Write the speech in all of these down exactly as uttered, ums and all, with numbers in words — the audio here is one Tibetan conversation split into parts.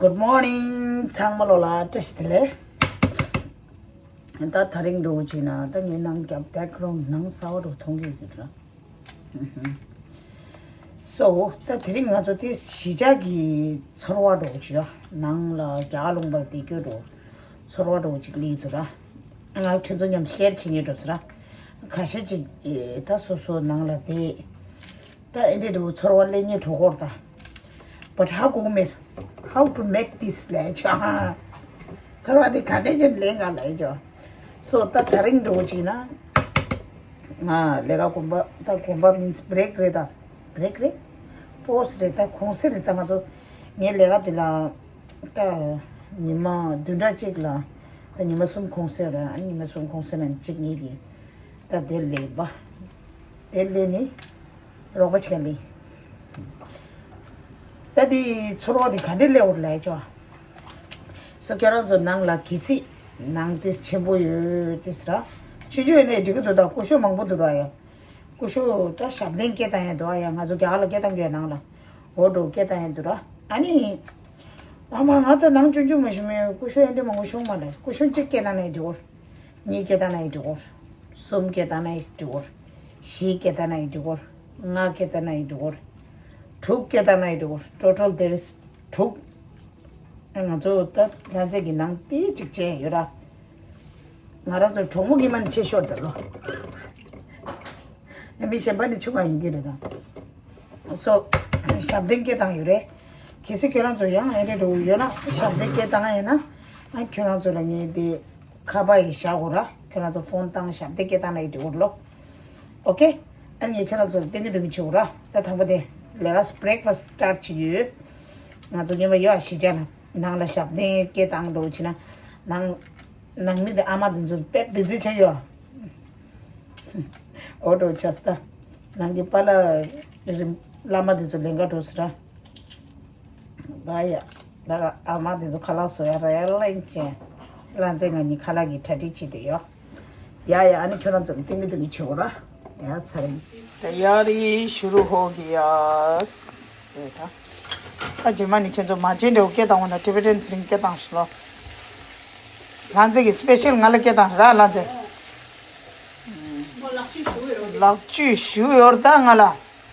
Good morning. ཚང་མ་ལོ་ལ་བཀྲ་ཤིས་བདེ་ལེགས། ད་དེ་རིང་འགྲོ་གི་ན་ད་ངའི་ནང་རྒྱབ་background ནང་གསར་པ་རུ་མཐོང་གི་ཡོད་ར། So ད་དེ་རིང་ང་ཚོ་དེ་གཞིས་ཆགས་ཀྱི་ཚོར་བ་འགྲོ་གི་ཡོད། ནང་ལ་རྒྱ་གར་ལུང་པར་བསྡད་རྒྱུ་འགྲོ་ཚོར་བ་འགྲོ་གཅིག་ལི་འདུག་ར། ང་ཁྱོད་ཚོ་མཉམ་share བྱེད་ཉེ་འགྲོ་ཚོ་ར། ཁ་ཤས་ཅིག་ད་སོ་སོ་ནང་ལ་བསྡད། ད་ཨེ་འདྲེ་འགྲོ་ཚོར་བ་ལེན་ཉེ་འགྲོ་གོར་ད། But how to make, how to make this ལས་ཆོ། ཚོར་བ་དེ་ག་འདྲས་ཅན་ལེན་ག་ལས་ཆོ། So ད་དེ་རིང་འགྲོ་ཅིག་ན། ང་ལས་ཀ་གོམ་པ་ད་གོམ་པ་means break རེད་ད། Break རེད། Pause རེད་ད། གུང་སེང་རེད་ད། ང་ཚོ་ངའི་ལས་ཀ་དེ་ལ་ད་ཉི་མ་བདུན་ཕྲག་གཅིག་ལ་ད་ཉི་མ་གསུམ་གུང་སེང་རེད། ཨ་ཉི་མ་གསུམ་གུང་སེང་ན་གཅིག་ངེད་ཀྱི་ད་དེ་ལས་པ་དེ་ལས་ནི། རོགས་པ་བྱེད་ལེ། ད་དེ་ཚོར་བ་དེ་ག་འདྲས་སླེབས་འོར་ལས་ཆོག་སོ་ཁྱེད་རང་ཚོ་ནང་ལ་གི་སི་ནང་ཏིས་ཆེན་པོ་ཡོད་ཏིས་ར། ཆུང་ཆུང་ཡོད་ནས་འགྲིག་གི་འདུག་ད་ཀུ་ཤུ་མང་པོ་འདུག་ར་ཡ། ཀུ་ཤུ་ད་ཞབས་བརྟན་སྐད་བཏང་ཡ་འདུག་ཨ་ཡ། ང་ཚོ་རྒྱ་གར་ལ་སྐད་བཏང་གི་ཡོད་ནང་ལ། འོ་འགྲོ་སྐད་བཏང་ཡ་འདུག་ར། ཨ་ནི། ཨ་མ་ང་ད་ནང་ཆུང་ཆུང་མ་ཞུ་མེད། ཀུ་ཤུ་ཡ་འདྲི་མང་པོ་ཤོང་མ་རེད། ཀུ་ཤུ་གཅིག་སྐད་བཏང་ནས་འགྲིག་གོ། གཉིས་སྐད་བཏང་ན་ཡི་འགྲིག་གོ། གསུམ་སྐད་བཏང་ན་ཡི་འགྲིག་གོ། བཞི་སྐད་བཏང་ན་ཡི་འགྲིག་གོ། ལྔ་སྐད་བཏང་ན་ཡི་འགྲིག་གོ། དྲུག་སྐད་བཏང་ན་ཡི་འགྲིག་གོ། Total there is དྲུག་ང་ཚོ་ད་ལྷ་རྫས་ཀྱི་ནང་ཏི་གཅིག་བྱས་ཡོད་ར། ང་རང་ཚོ་གྲོགས་མོ་གི་མ་ནི་ཆེ་ཤོར་ད་ལོ། མི་གཞན་པ་ནི་ཆུང་བ་ཡིན་གྱི་རེད་ད། སོ། ཞབས་བརྟན་སྐད་བཏང་ཡོད་རེད། གལ་སྲིད་ཁྱོད་རང་ཚོ་ཡང་ཨེ་རེད་འགྲོ་ཡོད་ན་ཞབས་བརྟན་སྐད་བཏང་ཡིན་ན། ཨ་ཁྱོད་རང་ཚོ་ལ་ངས་དེ་ཁ་པར་ཡི་བཞག་གོ་ར། ཁྱོད་རང་ཚོ་ཕོན་བཏང་ཞབས་བརྟན་སྐད་བཏང་ན་ཡི་འགྲིག་གོ་ལོ། ཨོ་ཁེ། ཨ་ངས་ཁྱོད་རང་ཚོ་ལ་སྟོན་གི་སྟོན་གི་བྱེད་གོ་ར། ད་དང་པོ་དེ་ལས་ཀ་breakfast start བྱེད་ཀྱི་ཡོད། ང་ཚོ་ཉི་མ་ཡོད་ཨ་གཞིས་ཆགས་ན་ནང་ལ་ཞབས་བརྟན་སྐད་བཏང་འགྲོ་བྱེད་ན་ནང་ནང་མི་དེ་ཨ་མ་དེ་ཚོ་དཔེ་བི་ཛི་ཆགས་ཡོད། ཨོ་ཏོ་ཆ་སྟ། ནང་གི་པཱ་ལགས་རིམ་བླ་མ་དེ་ཚོ་ལེན་ག་འགྲོ་ཟེར་ར། ད་ཡ། ད་ག་ཨ་མ་དེ་ཚོ་ཁ་ལག་བཟོ་ཡ་ར་ཡ་ལེན་ཅན། ལ་མཛེ་ང་གཉིས་ཁ་ལག་གི་གྲ་སྒྲིག་བྱེད་དེ་ཡོད། ཡ་ཡ་ཨ་ནི་ཁྱོད་རང་ཚོ་ཏིང་གི་ཏིང་གི་བྱེད་འོ་ར། ཡ་ཚ་རིང་། ད་ཡ་རི་ཤུ་རུ་ཧོ་གི་ཡ། རེད་ད། ད་རྗེས་མ་ནི་ཁྱོད་ཚོ་མ་བྱན་འདྲ་བོ་སྐད་བཏང་བ་ན་ཊི་བེ་ཊན་ཚེ་རིང་སྐད་བཏང་ཞིག་ལོ། ལྷ་མཛེས་ཀྱི་སི་པེ་ཤལ་ང་ལ་སྐད་བཏང་ར་ལྷ་མཛེས། ལག་བཅུས་ཞུ་ཡོར་ད་ང་ལ།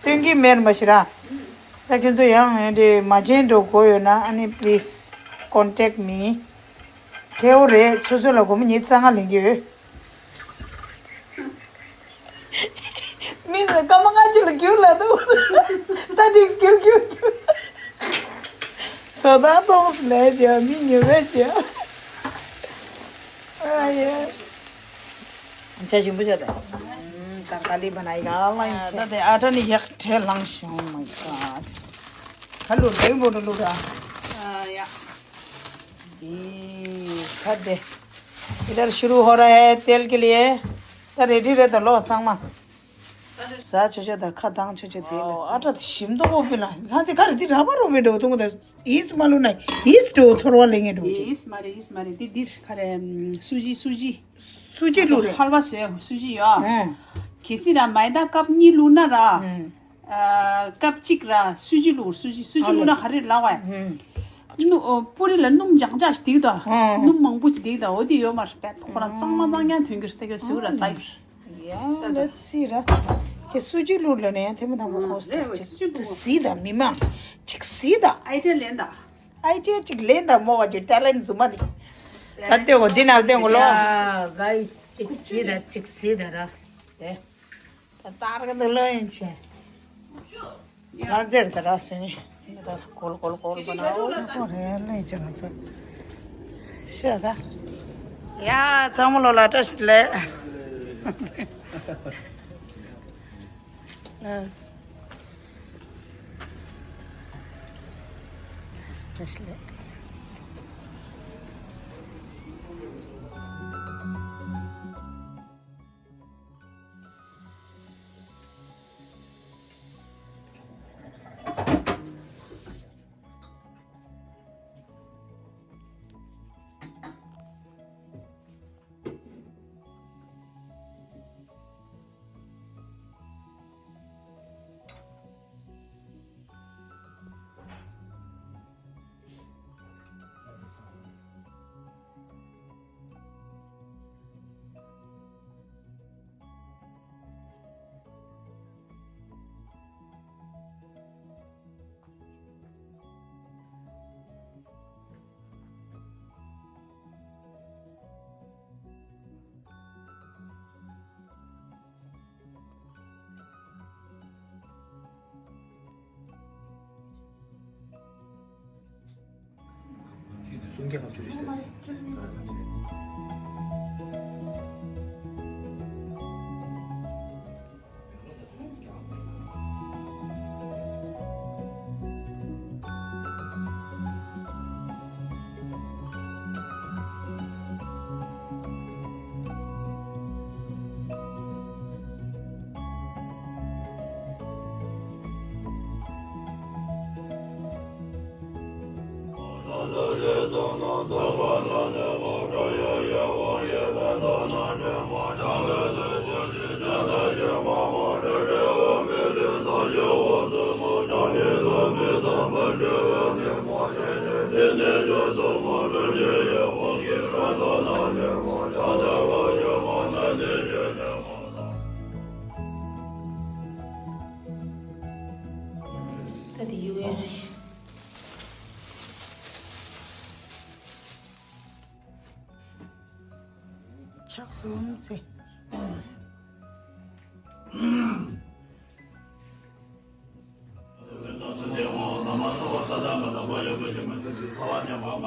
སྟོན་གྱི་མེར་མ་ཤི་ར། ད་ཁྱོད་ཚོ་ཡང་ཨེ་འདྲེ་མ་བྱན་འགྲོ་དགོས་ཡོད་ན་ཨ་ནི་please contact me། ཁེའོ་རེད་ཚོ་ཚོ་ལ་སྒོར་མོ་ཉི་ཤུ་རྩ་ལྔ་ལེན་གྱི་ཡོད། མི་ཚོ་སྐར་མ་ལྔ་བཅུ་ལ་རྒྱུག་ལ་འདུག་ད་ཅིག་རྒྱུག་རྒྱུག་རྒྱུག་བཟོ་ལྟ་གཏོང་ལས་བྱ་མི་ཉོ་བས་བྱ། ཨ་ཡེ། ཆ་ཞིམ་པོ་བྱ་ད། ད་ཀ་ལི་བ་ན་ཡི་ག་ཨ་ལ་ཡིན་ཆེ། ད་དེ་ཨ་ཏྲ་ནི་ཡག་ཁྲེ་ལང་ཤི། Oh my god. ཁ་ལུ་རེང་པོ་ལུ་ར། ཨ་ཡ། ཁ་དེ། इधर शुरू हो रहा है तेल के लिए. ད་རེ་ཌི་རེད་ད་ལོ་ཚང་མ། ཟ་ཆོ་ཆོ་ད་ཁ་གདངས་ཆོ་ཆོ་དེ་ལ། ཨ་ཏྲ་ཞིམ་མདོག་པོ་པི་ལ་ལྷ་དེ་ཁ་རེ་དེ་ར་བ་རོ་བེ་འགྲོ་ཏུང་ད། ཡིས་མ་ལུ་ན་ཡིས་འགྲོ་ཚོར་བ་ལེན་ངེ་འགྲོ་ཅི། ཡིས་མ་རེད་ཡིས་མ་རེད་དེ་འདིར་ཁ་རེ་སུ་ཇི་སུ་ཇི། སུ་ཇི་ལུ་རེད། ཧལ་ཝ་བཟོས་སུ་ཇི་ཡོ། ཨང་། གལ་སྲིད་ར་མའི་ད་ཀབ་གཉིས་བླུགས་ན་ར། ཨང་། ཀབ་གཅིག་ར་སུ་ཇི་བླུགས་སུ་ཇི་སུ་ཇི་བླུགས་ན་ཧ་རེ་ལ་བ་ཡ། ཨང་། ནུ་པུ་རི་ལ་སྣུམ་འཇང་འཇག་ཞིག་དེ་གི་དོ། ཨང་། སྣུམ་མང་པོ་ཞིག་དེ་གི་དོ་འོ་དེ་ཡོད་མ་རེད་པས་ཁོ་ར་གཙང་མ་གཙང་རྐྱང་ཐོན་གྱི་རེད་ད་གི་ཟུག་ར་ལྟ་ཡོད། ཡ་let's see ར། ཁྱེད་སུ་ཇི་བླུགས་ལ་ནས་ཡང་ཐེངས་མ་དང་པོ་ཨང་གོ་སྟེ་རེད་ཅིག་སུ་ཇི་བླུགས་ཅིག་སི་ད་མི་མང་ཅིག་སི་ད། ཨའི་ཌི་ཡ་ལེན་ད། ཨའི་ཌི་ཡ་ཅིག་ལེན་ད་མོ་བ་ཅིག་ཊེ་ལེན་ཊི་ཟུ་མ་དེ། ད་ལྟེ་འོ་འདི་ན་ལྟེ་འོ་ལོ། ཡ་གའི་ཅིག་སི་ད་ཅིག་སི་ད་ར། དེ། ད་ལྟར་ག་འདི་ལོ་ཡིན་ཆེ། ང་ཚེར་ད་ར་སེ་ནི། ད་གོལ་གོལ་གོལ་གོལ་ན་འོ་ཁོ་རེ་ལེ་ཅང་ཚ། ཤ་ད། ཡ་ཚང་མ་ལོ་ལ་བཀྲ་ཤིས་བདེ་ལེགས། ལ། བཀྲ་ཤིས་བདེ་ལེགས། གསུམ་བརྒྱ་ལྔ་བཅུ་རེད་ཤག་ད་དེ་ཡུ་ཨེ་རེད། ཆགས་སོང་ཚེ།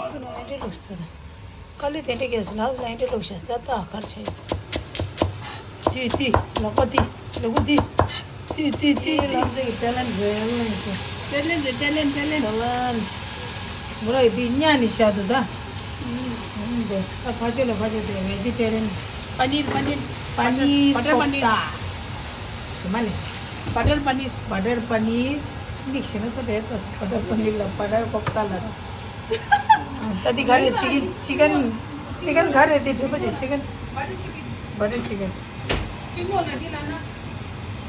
སུ་ལ་ཨེ་འདྲ་ལུགས་ཟེར། དཀའ་ལས་དེ་འདྲ་གས་ལ་ལ་ཨེ་འདྲ་ལུགས་ཤ་ཟེར་ད་གར་ཆ་ཡོད། ཏི་ཏི་ལག་པ་ཏི་ལག་པ་ཏི་ཏི་ཏི་ཏི་ཏི། ལག་ཟེར་གྱི་ཊེ་ལེན་རེད། ཊེ་ལེན་རེད། ཊེ་ལེན་ཊེ་ལེན། ཊེ་ལེན། མོ་ར་ཡི་ཏི་ཉ་ནི་ཤ་དུ་ད། འདི་ད་ཕ་ཆོས་ལ་ཕ་ཆོས་དེ་བེ་ཇི་ཊེ་རན། པ་ནིར། པ་ནིར། པ་ནིར། བ་ཊར་པ་ནིར། ཀོབ་ཏ། དེ་མ་ནི། བ་ཊར་པ་ནིར། བ་ཊར་པ་ནིར། མིག་ཤེས་ན་ས་རེད་ད། བ་ཊར་པ་ནིར་ལ་བ་ཊར་ཀོབ་ཏ་ལ། ད་འདི་ག་རེད། ཅི་ཀན་ཅི་ཀན་ཅི་ཀན་ག་རེད། དེ་དྲན་པ་བྱེད། ཅི་ཀན། བ་ཊར་ཅི་ཀན། གཅིག་མོ་ལ་འདི་ལ་ན།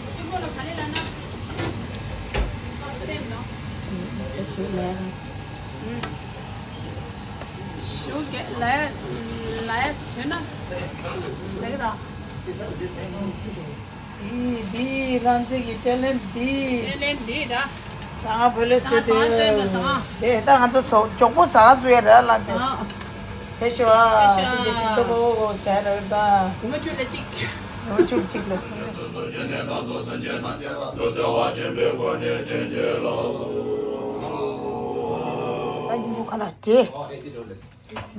གཅིག་མོ་ལ་ག་ལེ་ལ་ན། It's not same, no? ཨུམ། ཞུ་གེ་ལ་ལ་ཞུ་ན། ལེགས་ར། འདི་འདི་རང་ཚེ་གི་ཊེ་ལེན་འདི། ཊེ་ལེན་འདི་ར། ང་བོད་ལས་སུ་དེ། དེ་ད་ང་ཚོ་སོ་མགྱོགས་པོ་ཟ་ག་ཚུ་ཡ་ར་ལ་ཚེ། ཨ། ཕེ་ཤོ་ཨ། ཕེ་ཤོ་ཨ། ཏི་ཏི་ཤིན་ཏོ་གོ་གོ་ཟེར་ར་ད། གོང་མ་བཅུ་ལ་གཅིག་གོང་མ་བཅུ་གཅིག་ལ་སོང་། ད་ཉིན་མོ་ཁ་ལ་བྲེ།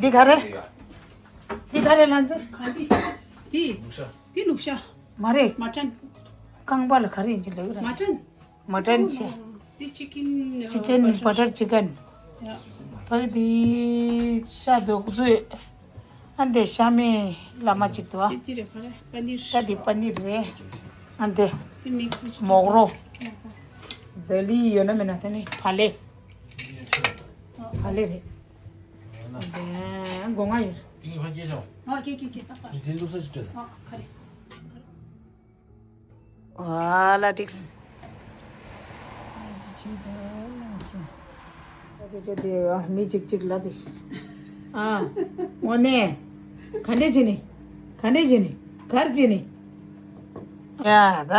འདི་ག་རེ། འདི་ག་རེ་ལ་ཚེ། ག་འདི། འདི། འདི་ལུག་ཤ། མ་རེད། མ་ཊན། རྐང་པ་ལ་ག་རེ་ཡིན་གྱི་ལབ་ར། མ་ཊན། མ་ཊན་ཤ། དེ་ཅི་ཀིན། ཅི་ཀིན་བ་ཊར་ཅི་ཀིན། ཡ། ཕ་གི་དེ་ཤ་འདུག་ཚུལ། ཨ་འདི་ཤ་མེད་ལ་མ་ཅིག་འདུག་ཨ། དེ་དེ་རེད་ག་རེ་པ་ནིར། ད་དེ་པ་ནིར་རེད། ཨ་འདི། དེ་མིག་སི་བྱས། མོག་རོ། ཡ། དེ་ལི་ཡོད་ན་མེད་ན་དེ་ནི་ཕ་ལེ། ཕ་ལེ་རེད། ཨ་འདི་སྒོ་ང་ཡོད། ཨ་ཀེ་ཀེ་ཀེ་ཏག་ཏག་ཨ་ལ་ཏིགས། མི་གཅིག་གཅིག་ལ་དེ། ཨ། དངོས་གནས། ག་འདྲས་བྱས་ནས། ག་འདྲས་བྱས་ནས། གར་བྱས་ནས། ཡ་ད།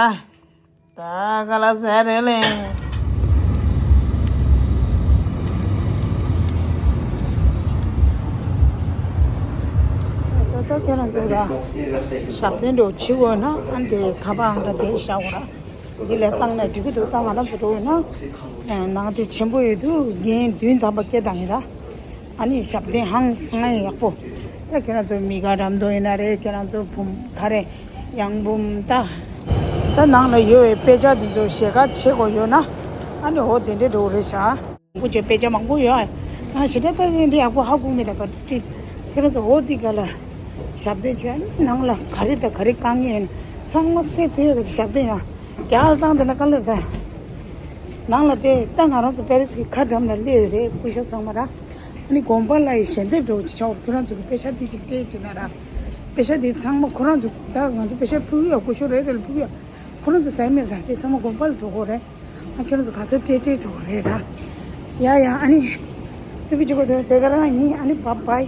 ད་ག་ལ་ཟེར་རེད་ལེ། ད་ལྟ་ཁྱེད་རང་ཚོ་ལ་ཞབས་བརྟན་འགྲོ་བྱེད་དགོས་ན་ཨ་འདི་ཁ་པར་ཨང་གྲངས་དེ་བཞག་དགོས་ར། འདི་ལས་བཏང་ན་འགྲིག་གི་འདུག་ད་ང་རང་ཚོ་འགྲོ་ཡོད་ན་ནང་དེ་ཆེན་པོ་ཡོད་དུས་རྒན་བདུན་ཐམ་པ་སྐད་བཏང་ཡིན་ར། ཨ་ནི་ཞབས་བརྟན་ཧང་སང་ཡག་པོ། ད་ཁྱེད་རང་ཚོ་མི་ག་འགྲམ་དུ་ཡིན་ན་རེད། ཁྱེད་རང་ཚོ་བུམ་ག་རེ་ཡང་བུམ་ད། ད་ནང་ལ་ཡོད་པའི་དཔེ་ཆ་འདི་ཚོ་ཞལ་ཁ་ཕྱེ་དགོས་ཡོད་ན་ཨ་ནི་འོ་དེ་འདྲས་འགྲོ་རེད་ཤག་ཁོ་ཚོས་དཔེ་ཆ་མང་པོ་ཡོད་ཨ། ཞེ་དྲག་དཔེ་འདི་ཡག་པོ་ཧ་གོ་མེད་ད་བ་སི་ཊི། ཁྱེད་རང་ཚོ་འོ་འདི་ག་ལ་ཞབས་བརྟན་བྱས་ནང་ལ་ག་རེ་དང་ག་རེ་དཀའ་ངལ་ཡིན་ཚང་མ་སེལ་ཐུབ་ཡོད་པའི་ཞབས་བརྟན་ཡང་རྒྱ་གར་བཏང་དེ་ན་ག་ལེར་ད། ནང་ལ་དེ་ད་ང་རང་ཚོ་པེ་རི་སི་གི་ཁ་འགྲམ་ལ་སླེབས་ཡོད་རེད་སྐུ་ཞབས་ཚང་མ་ར། ཨ་ནི་དགོན་པ་ལ་ཡི་ཞལ་འདེབས་འགྲོ་ཅི་ཆའོ་ཁྱོད་རང་ཚོ་གི་དཔེ་ཆ་འདི་ཅིག་སྤྲད་ཅི་ན་ར། དཔེ་ཆ་འདི་ཚང་མ་ཁོ་རང་ཚོ་ད་ང་ཚོ་དཔེ་ཆ་ཕུལ་གི་ཡོད་སྐུ་ཞབས་རེ་རེ་ལ་ཕུལ་གི་ཡོད། ཁོ་རང་ཚོ་ཟ་མེད་ད་དེ་ཚང་མ་དགོན་པ་ལ་འགྲོ་དགོས་རེད། ཨ་ཁྱོད་རང་ཚོ་ག་ཚོད་སྤྲད་སྤྲད་འགྲོ་དགོས་རེད་ར། ཡ་ཡ་ཨ་ནི། ཐུག་གི་ཅི་གོ་དེ་དེ་ག་རང་ཡིན་ཨ་ནི་བཱའི་བཱའི།